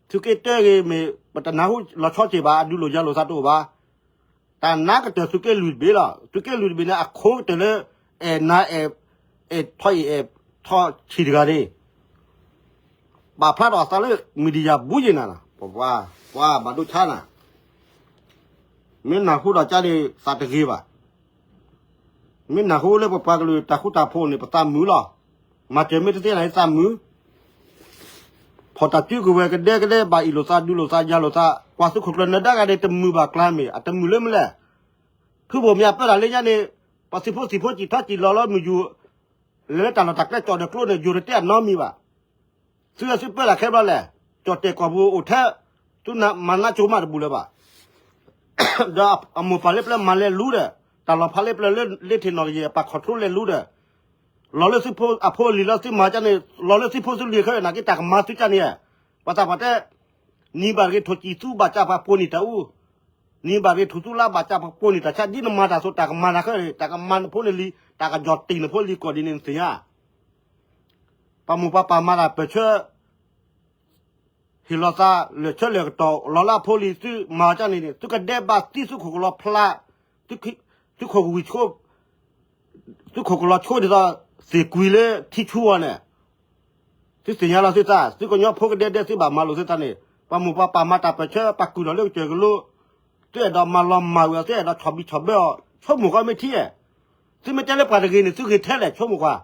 သုးက့တၢဂ့ၤမ့ၢ် ပတနၢ်ဟူလီၤဆီက့ၤဘၣ်, အဒုးလိာ်ယၤလိာ်သးတအိၣ်ဘၣ်. တၢ်နါကတၢၢ်သုးက့လွံၢ်တဘ့ၣ်လီၤ. သုးက့လွံၢ်တဘ့ၣ်န့ၣ် အခိကတၢၢ်လၢ အဲၣ်နၤအဲၣ် အဲၣ်ထီၣ်အံၤအဲၣ်ထီၣ်ဆံးတဂၤန့ၣ် ပာ်ဖျါထီၣ်အသးလၢ မံၤဒံယၤဘူးယံၤနၤ, ပှၤ ပှၤဘၣ်ဒိဆါနၤ, မ့ၢ်နၢ်ဟူဒီးကန့ၣ် သးတဂ့ၤဘၣ်. မ့ၢ်နၢ်ဟူလၢပပှၤကလုာ်တၢ်ဃူတၢ်ဖိးန့ၣ် ပသးမုာ်လီၤ. မၤစၢၤမ့ၢ်တသ့န့ၣ် သးမုာ်. ဖီၣ်တၢ်စုကဝဲၤကဒဲကဒဲ ဘၣ်အ့ၣ်လိာ်သးဒုးလိာ်သးယၤလိာ်သး, ကွၢ်သုးခိၣ်ကျၢၢ်နၢၤဒါဂၤန့ၣ် တမုာ်ဘၣ်ကျါမ့ၢ် အတမုာ်လၢမနုၤလဲၣ်. ဖုဘိၣ်မၠးပၢတၢ်လၢညါန့ၣ် ပှၤသုးဖိသံၣ်ဖိစံၣ်ထီၣ်စံၣ်လီၤလီၤမုၢ်ယူၤ လဲၤလၢတၢ်လီၢ်တၢ်ကျဲကၠီၣ်ဒီးကျိန့ၣ် ယိၤတတဲအနီတမံၤဘၣ်. သုဝဲသုပၢတၢ်ခဲဘျီလဲၣ်, ကၠီၣ်တဲၣ်ကီၢ်ပူၤအိၣ်ထဲ သုမၤနးကၠိမးတဘူးလၢၤဘၣ်. ဒီးအမိၢ်ပၢ်လၢပျၢၤမၤလဲၤလူဒီး တၢ်လီၤဖးလၢပျၢၤလၢလ့ထံၣ်နီၣ်ကယဲၢ် ပှၤ control လဲၤလူဒီး လီၤလၢသုဖိအဖိအလံၤလီၤ သုမၤကၢ်န့ၣ် လီၤလၢသုဖိသုလံၤခဲအံၤ နာ်က့တၢ်ကမၤသုကၢ်န့ၣ်ဧါ. ပှၤသးပှၢ်တဲ နံၤဘၣ်တဂ့ၤ ထိၣ်စံၣ်သူဘၣ်စၢ်ပှၤပိာ်နံၤတၢ်အူ, နံၤဘၣ်တဂ့ၤ ထိၣ်သူလါဘၣ်စၢ်ပှၤပိာ်နံၤတၢ်ဆါ ဒ်နမၤတၢ်အသိး တၢ်ကမၤနၤခဲအံၤ တၢ်ကမၤနဖိနလံၤ တၢ်ကယီၤတံၢ်နဖိလံၤကိးဒ်န့ၣ် နသ့ၣ်ညါ ပှၤမိၢ်ပှၤပၢ်မၤတၢ်ပၢၢ်ဆၢ ဟ့ၣ်လီၤသး လဲၤဆၢလဲၤကတီၢ် လီၤလၢအဖိလံၤ သုမၤကၢ်န့ၣ်န့ၣ် သုကဒဲးဘးသံ သုခိၣ်ကလီၤဖျါ, သုခိၣ်ကဝံၤဆိ သုခိၣ်ကလီၤဆိဒ်သိး သ့ၣ်ကွံာ်လၢထံဆူအီၤန့ၣ်, သုသ့ၣ်ညါလီၤသုသး, သုကညီဖိကဒဲဒဲ သုဘၣ်မၤလိာ်သုသးန့ၣ်, ပှၤမိၢ်ပှၤပၢ်မၤတၢ်ပၢၢ်ဆၢ ပှၤကုၢ်ထီၣ်လၢကစၢၢ်ကလိ, သုအဲၣ်ဒိးမၤလီၤမၢ်ဝံၤအီၤ သုအဲၣ်ဒိးဆီၣ်ဘံၣ်ဆီၣ်ဘၢအီၤ ဆိကမိၣ်ကွၢ်မ့ၢ်ထံဧါ. သုမ့ၢ်တဲလၢပှၤတဂ့ၤန့ၣ် သုဂ့ၤထဲလဲၣ် ဆိကမိၣ်ကွၢ်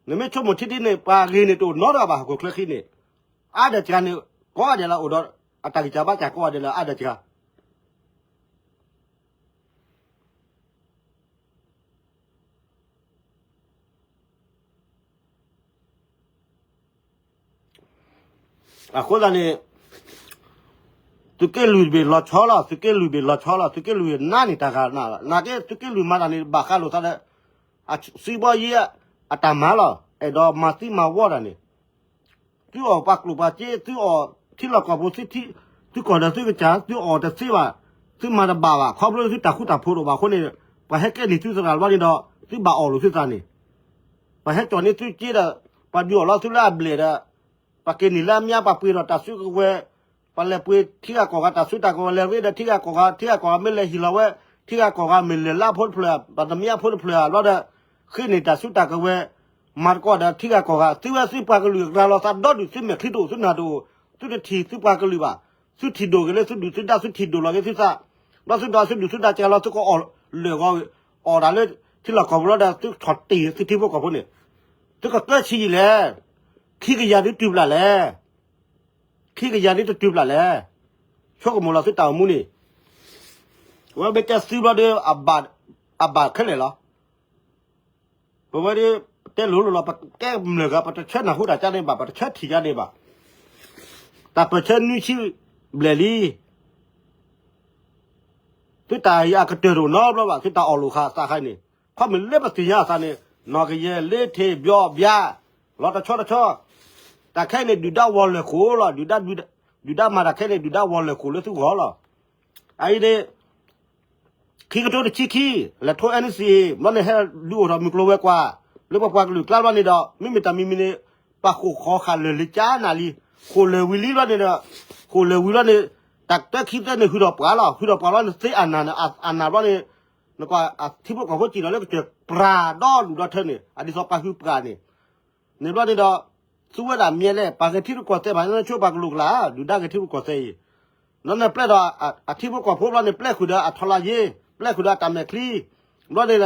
နမ့ၢ်ဆိကမိၣ်ထံဒ်န့ၣ် ပှၤဂ့ၤန့ၣ်တအိၣ်နီတဂၤဘၣ် ဟီၣ်ခိၣ်ချၢဃံန့ၣ်, အါဒၢးစှၤန့ၣ် ကိးဂၤဒဲးလၢအိၣ်ဒီး အတၢ်ဂံၢ်စၢ်ဘါစၢ်ကိးဂၤဒဲးလၢအါဒၢးစှၤ အဃိသတးန့ၣ် သုးက့လွံၢ်တဘ့ၣ်လီၤဆီလီၤ, သုးက့လွံၢ်ဘ့ၣ်လီၤဆီလီၤ, သုးက့လွံၢ်နါန့ၣ်တၢ်ဂၤနၤလီၤ, နာ်က့သုးက့လွံၢ်မၤတၢ်န့ၣ် ဘၣ်ဃးလိာ်သးဒီး အစုဘီယ့အတၢ်မၤလီၤ, အဲၣ်ဒိးမၤသံမၤဝီတၢ်န့ၣ် သုအီၣ်ပှၤကျိၣ်ပှၤစ့ သုအီၣ်ထံလီၢ်ကီၢ်ပူၤ သုထံ သုကီၢ်ဒီးသုကစၢ် သုအီၣ်တသ့ဘၣ်, သုမၤတဘၣ်ဘၣ် ခီဖျိသုတၢ်ဃူတၢ်ဖိးတအိၣ်ဘၣ်အဃိန့ၣ်, ပှၤဟဲကဲန့ၢ်သုသရၣ်ဘျီန့ၣ်ဒီး သုဘၣ်အီၣ်လိာ်သုသးန့ၣ်, ပှၤဟဲကၠီၣ်န့ၢ်သုစ့ဒီး ပှၤဒုးအီၣ်လီၤသုလၢအဘျဲၣ်ဒီး ပှၤက့ၤန့ၢ်လၢအမါ ပှၤပှ့ၤဒီးတၢ်စုကဝဲၤ, ပှၤလဲၤပှ့ၤထံဂၤကီၢ်ဂၤတၢ်စုတၢ်ကဝဲၤ လဲၤရ့ဒီးထံဂၤကီၢ်ဂၤ, ထံဂၤကီၢ်ဂၤမ့ၢ်လဲၤဟ့ၣ်လီၤဝဲ ထံဂၤကီၢ်ဂၤမ့ၢ်လဲၤလၢအဖိတဖျၢၣ် ပှၤတမံၤအဖိတဖျၢၣ်ဘျီဒီး ဃ့န့ၢ်တၢ်စုတၢ်ကဝဲၤ မၤသကိးဒီးထံဂၤကီၢ်ဂၤ သုဝဲသုပှၤကလုာ်ရၤလီၤသးဒီဒူၣ် သုမဲာ်ချံတအိၣ် သုနၢ်တအိၣ်, သုတထံၣ်သုပှၤကလုာ်ဘၣ်, သုထံၣ်ဒိၣ်က့ၤလၢသုဒုၣ်သုဒါ သုထံၣ်ဒိၣ်လီၤက့ၤသုသး, ဘျီသုဒိးသုဒုၣ်သုဒါကဲလီၤ သုကအီၣ်လၢာ်ဂီၤ အီၣ်ဒၣ်လၢထံလီၢ်ကီၢ်ပူၤလီၤဒီး သုထီၣ်တ့ၢ်သုထံဖိကီၢ်ဖိန့ၣ်, သုကသၢဆံယံာ်လဲၣ်, ခံကယၤဒုးတုၤဘျးလဲၣ်, ခံကယၤဒုးတတုၤဘျးလဲၣ်, ဆိကမိၣ်လီၤသုတၢ်အိၣ်မူန့ၣ်, အဝဲမ့ၢ်တဲသုဘျီဒီး အဘၣ်ခဲလၢာ်လီၤ. ပဝဲဒၣ် တဲလိၤလိၤလီၤ ပတဲမျၢ်ဂၤ ပတဆၢနၢ်ဟူတၢ်ကါန့ၣ်ဘၣ် ပတဆၢထံၣ်ကါန့ၣ်ဘၣ်, တၢ်ပၢၢ်ဆၢနွံဆံဘျဲၣ်လံ, သုတၢ်အံၤအကတၢၢ်တအိၣ်နီတဘျီဘၣ် သုတၢ်အီၣ်လိာ်ဃာ်သးခါန့ၣ်, ခီမ့ၢ်လၢပသ့ၣ်ညါအသးန့ၣ် နီၢ်ကယဲၢ်လ့ထံးဘျီဘျါ, လီၤတဆီတဆီ, တၢ်ခဲအံၤန့ၣ် ဒုၣ်ဒါဝီၤလၢာ်ဃိလီၤ, ဒုၣ်ဒါမၤတၢ်ခဲအံၤန့ၣ် ဒုၣ်ဒါဝီၤလၢာ်ဃိလၢသုဂီၢ်လီၤ. အအံၤန့ၣ် ခံကထိတဆံခံ လဲၤထိ NCA ဘျီန့ၣ် ဟဲဒုးအိၣ်ထီၣ်မုၢ်ကျိၤဝဲၤကွာ် လၢပပှၤကလုာ်ကျါဘျီန့ၣ်ဒီး မ့မ့ၢ်တၢ်မံၤမံၤန့ၣ် ပှၤဃိၣ်ဃီဃာ်လၢာ်လံကၠါနၤလံ, ဃိၣ်လၢာ်ဝံၤလံဘျီန့ၣ်ဒီး ဃိၣ်လၢာ်ဝံၤဘျီန့ၣ် တၢ်တၢခံသၢန့ၣ် ဟုၣ်ထီၣ်ပှၤလီၤ, ဟုၣ်ထီၣ်ပှၤဘျီန့ၣ် သ့အနၢ်န့ၣ်အနၢ်ဘျီန့ၣ် နကွၢ်အထံဖိကီၢ်ဖိစံၣ်ထီၣ်လၢကစၢၢ်ပြၤဒီဒူၣ်ဒီထၢန့ၣ် အဒ်သိးပှၤဟုၣ်ပြၤန့ၣ် န့ၣ်ဘျီန့ၣ်ဒီး သုဝဲဒၣ်မ့ၢ်လဲၣ် ပှၤဂဲၤထံရူၢ်ကီၢ်သဲးဘၣ် လၢဆိပှၤကလုာ်ကလာ် ဒုၣ်ဒါဂဲၤထံရူၢ်ကီၢ်သဲးအံၤ, ဘျီန့ၣ်ပျဲဒီး အထံဖိကီၢ်ဖိဘျီန့ၣ် ပျဲဃုာ်ဒီးအထီလါယ့, ပျဲဃုာ်ဒီးအတၢ်မဲာ်ချံ, ဘျီန့ၣ်ဒီး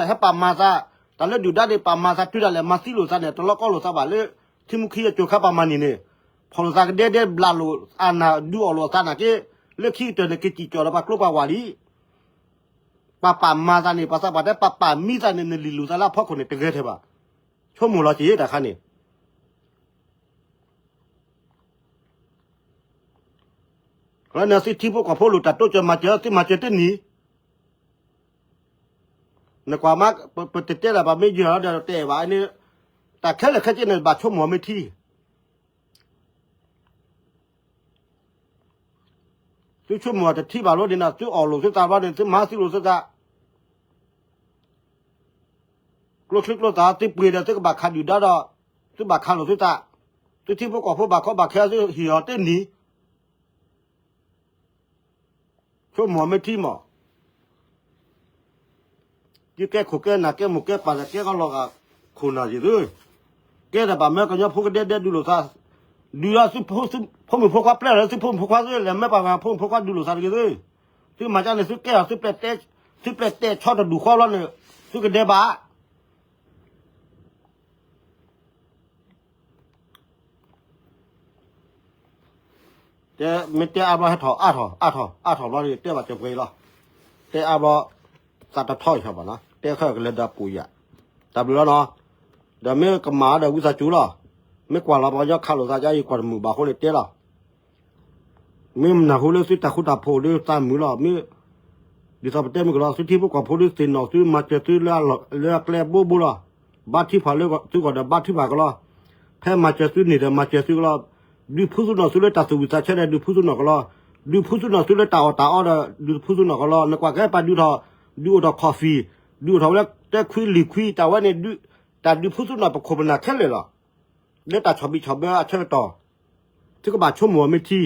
ဟဲပာ်မၤသး, တၢ်လၢဒုၣ်ဒါန့ၣ် ပာ်မၤသးတုၤဒၣ်လဲာ် မၤသံလိာ်သးန့ၣ် တလီၤကီလိာ်သးဘၣ်လၢ ထံမူခံအစိၤခါပာ်မၤန့ၢ်န့ၣ်, ဖီၣ်လိာ်သးကဒဲဒဲဘျးလိာ်အနၢ်ဒုးအီၣ်လိာ်အသးနာ်က့, လၢခံကတၢၢ်န့ၣ် ကစံၣ်ကီၣ်ဒီးပှၤကျိပှၤဝၢ်လံ ပှၤပာ်မၤသးန့ၣ် ပှၤသးပှၢ်တဲ ပှၤပာ်မံသးန့ၣ် နလံၣ်လူၤသးလၢအဖီခိၣ်န့ၣ် တဂဲၤထဲဘၣ်. ဆိကမိၣ်လီၤက့ၤတၢ်ခါန့ၣ် လၢန့ၣ်သုထံဖိကီၢ်ဖိလိာ်တၢ်တိစၢၤမၤစၢၤ သုမၤစၢၤတနံၤ, နကွၢ်မး ပတတဲလၢၤ ပမ့ၢ်ယၢၤလီၤဒီးတအဲၣ်ဘၣ်န့ၣ်, တၢ်ခဲလၢာ်ခဲဆ့န့ၣ် ဘၣ်ဆိကမိၣ်မ့ၢ်ထံ သုဆိကမိၣ်တထံၣ်ဘၣ်လီၤန့ၣ် သုအီၣ်လိာ်သုသးဘျီန့ၣ် သုမၤသံလိာ်သုသး, ကျိချံကျိသၣ် သုပှ့ၤဒီးသုကဘၣ်ခးဒုၣ်ဒါဒီး သုဘၣ်ခးလိာ်သုသး, သုထံဖိကီၢ်ဖိဘၣ်ခီဘၣ်ခဲ သုဟ့ၣ်အီၤတနံၤ ဆိကမိၣ်မ့ၢ်ထံမး, ယကဲခိၣ်ကဲနၢ်ကဲမိၢ်ကဲပၢ်ဒီးကဲကီလီၤဂာ်ခိၣ်နၢ်ယံၤသု, ကဲဒီးဘၣ်မၢကညီဖိကဒဲဒဲဒုးလိာ်သး, ဒုးဒီးသုဖိမုၣ်ဖိခွါပျဲလီၤလၢသုဖိမုၣ်ဖိခွါသုလဲၤမၢပှၤဂၤဖိမုၣ်ဖိခွါဒုးလိာ်သးတဂ့ၤသု, သုမၤကၢ်န့ၣ်သုကဲအီၤ သုပျဲၢ်တဲဆီတဒူၣ်ဃီလီၤန့ၣ်, သုကဒဲးဘၣ် တဲမ့ၢ်တဲအါဘျီဟဲထီၣ်အါထီၣ်အါထီၣ်အါထီၣ်ဘျီန့ၣ် တဲဘၣ်ကၢၤပှဲၤအံၤလီၤ, တဲအါဘျီ သးတထီအံၤဘၣ်နီၤ တဲခဲကလဲၤဒီးပူၤယၤ, တၢ်ဘျုးလီၤနီၤ, ဒီးမ့ၢ်ကမၣ်ဒီးဝံသးစူၤလီၤ, မ့ၢ်ကွၢ်လီၤပှၤကညီခးလိာ်သးယါအံၤကွၢ်တမုာ်ဘၣ်အဃိန့ၣ်တဲလီၤ, မ့ၢ်နၢ်ဟူလၢသုတၢ်ဃူတၢ်ဖိးဒီးသးမုာ်လီၤ, မ့ၢ် ဒ်သိးပတဲမုၢ်ကလီၤ သုထံဖိကီၢ်ဖိဒုးသ့ၣ်နီၣ်သုမၤစၢၤသုလၢအကျဲဘိဘိလီၤ. ဘါထုကဖၣ်လၢသုဂီၢ်ဒီးဘါထုကဖၣ်ကလီၤ. ဖဲမၤစၢၤသုန့ၣ်ဒီးမၤစၢၤသုကလီၤ. ဒုးဖုသုနီၣ်သုလၢတၢ်သူၣ်ဝံၣ်သးဆၢဒီး ဒုးဖုသုနီၣ်ကလီၤ. ဒုးဖုသုနီၣ်သုလၢတၢ်အီၣ်တၢ်အီဒီး ဒုးဖုသုနီၣ်ကလီၤ. နကွၢ်ကဲပှၤဒုးထီၣ်, ဒုးအိၣ်ထီၣ် coffee, ဒုးအိၣ်ထီၣ်ဝဲလၢတဲခွံလံၤခွံ တၢ်ဝဲန့ၣ် တၢ်ဒုးဖုသုနီၣ်ပခိၣ်ပနၢ်ခဲလၢာ်လီၤ. လၢတၢ်ဆီၣ်ဘံၣ်ဆီၣ်ဘၢအဆၢကတီၢ် သုကဘၣ်ဆိကမိၣ်အီၤမ့ၢ်ထံ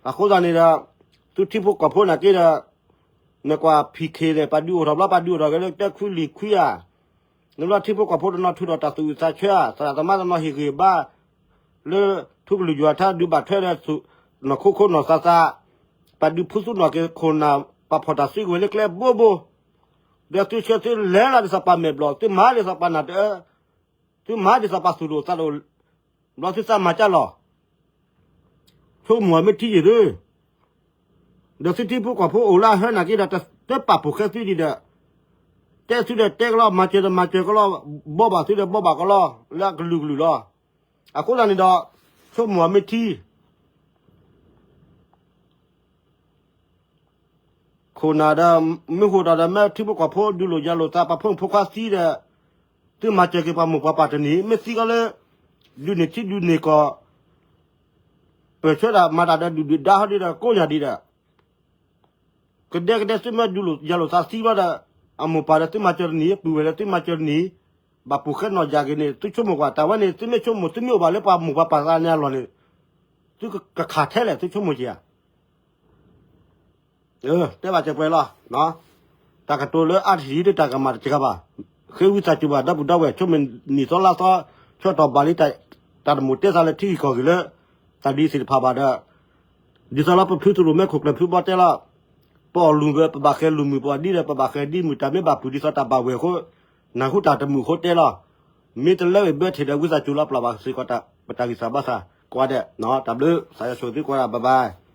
အဃိသတးန့ၣ်ဒီး သုထံဖိကီၢ်ဖိနာ်က့ဒီး နကွၢ် ဖံးခ့ၤ န့ၣ် ပှၤဒုးအိၣ်ထီၣ်ဘျီ ပှၤဒုးအိၣ်ထီၣ်က့ၤလၢတဲခွံလံၤခွံဧါ, နဘျီထံဖိကီၢ်ဖိတနီၤထုးထီၣ်တၢ်သူၣ်ဝံၣ်သးဆၢဧါ, သရၣ်သမါတနီၤဟ့ၣ်ဂံၢ်ဘါ လၢထူကလုၢ်ယွၤထါဒုးဘၣ်ထွဲဒီး နီၢ်ခိခိနီၢ်သးသး, ပှၤဒုးဖုသူၣ်နီၣ်က့ၤခိၣ်နၢ် ပှၤဖီၣ်တၢ်စုကဝဲၤလၢကျဲဘိဘိ, ဒီးသုဆၢသုလဲၤလီၤဒ်သိးပှၤမဲာ်ဘျီၣ်, သုမၤဒ်သိးပှၤနၢ်တအၢ, သုမၤဒ်သိးပှၤသူၣ်ဒိၣ်သးဒိၣ်, ဘျီသုသးမၤကၢ်လီၤ. ဆိကမိၣ်မ့ၢ်ထံယံၤသု, ဒီးသုထံဖိကီၢ်ဖိအိၣ်လၢအဟၢနာ်က့ဒီး တပာ်ဖှိၣ်ဃဲသုဒံးဒီး, တဲသုဒီးတဲကလီ, မၤစၢၤဒီးမၤစၢၤကလီ, ဘီဘၣ်သုဒီးဘီဘၣ်ကလီ, လၢအကလုာ်ကလုာ်လီၤ. အဃိသတးန့ၣ်ဒီး ဆိကမိၣ်မ့ၢ်ထံ ခိၣ်နၢ်ဒီး မ့ၢ်ဟူးတၢ်ဒီး မ့ၢ်ထံဖိကီၢ်ဖိဒုးလိာ်ယၤလိာ်သး ပှၤဖိမုၣ်ဖိခွါသံဒီး, သုမၤစၢၤက့ၤပှၤမိၢ်ပှၤပၢ်တနံၤ မ့ၢ်သံကီးလၢ ဒုးန့ၢ်ထံဒုးန့ၢ်ကီၢ်, ပၢၢ်ဆၢတၢ်မၤတၢ်ဒီးဒုၣ်ဒုၣ်ဒါဟီဒ်ဒီးကိးညါဒံးဒီး ကဒဲကဒဲသုမ့ၢ်ဒုးလိာ်ယၤလိာ်သးသံဘျီဒီး, အမိၢ်ပၢ်ဒီးသုမၤစၢၤတနံၤ ပုၢ်ဝဲၢ်ဒီးသုမၤစၢၤတနံၤ, ဘၣ်ပူၤဃဲနီၢ်ယၤက့ၤန့ၣ် သုဆိကမိၣ်ကွၢ် တၢ်ဝဲန့ၣ် သုမ့ၢ်ဆိကမိၣ် သုမ့ၢ်အိၣ်ဘၣ်လၢပှၤမိၢ်ပှၤပၢ်သးန့ၣ်အလီၢ်န့ၣ်, သုကခးထဲလဲၣ် သုဆိကမိၣ်က့ၤဧါ. တဲဘၣ်စဲးပှဲၤလီၤ. တၢ်ကတိၤလၢအါတထံၣ်တတၢ်ကမၣ်တစှၤဘၣ်. ဃ့ဝံသးစူၤဘၣ် ဒီပုၢ်ဒီဝဲၢ် ဆိမ့ၢ်နံၣ်သီလါသီ ဆၢကတီၢ်ဘၣ်လံ တၢ်တမိၣ်တဲသးလၢထံဂ့ၢ်ကီၢ်ဂ့ၢ်လၢ တၢ်ဒ်သ့ၣ်တဖၣ်ဘၣ်ဒီး, ဒ်သိးလၢပဖုသရူးမဲခိၣ်ကျၢၢ်ဖုဘီတဲလီၤ, ပအီၣ်လူၤဝဲ ပဘၣ်ဃဲၤလူၤမုၢ် ပအီၣ်ဒ်ဒီး ပဘၣ်ဃဲၤဒ်မုၢ် တၢ်မ့ၢ်ဘၣ်ပုၢ်ဒ်သိးတၢ်ဘၣ်ဝဲၢ်အဃိ, နၢ်ဟူတၢ်တမုာ်အဃိတဲလီၤ. မ့ၢ်တလၢဝဲဘၢထံၣ်ဒီး ဝံသးစူၤလီၤ ပျၢ်ဘၣ်စ့ၢ်ကီး ပတၢ်ဂံၢ်စၢ်ဘါစၢ် ကိးဂၤဒဲး, တၢ်ဘျုး သးယီၤဆိၣ်သုကိးဂၤဒဲး bye bye.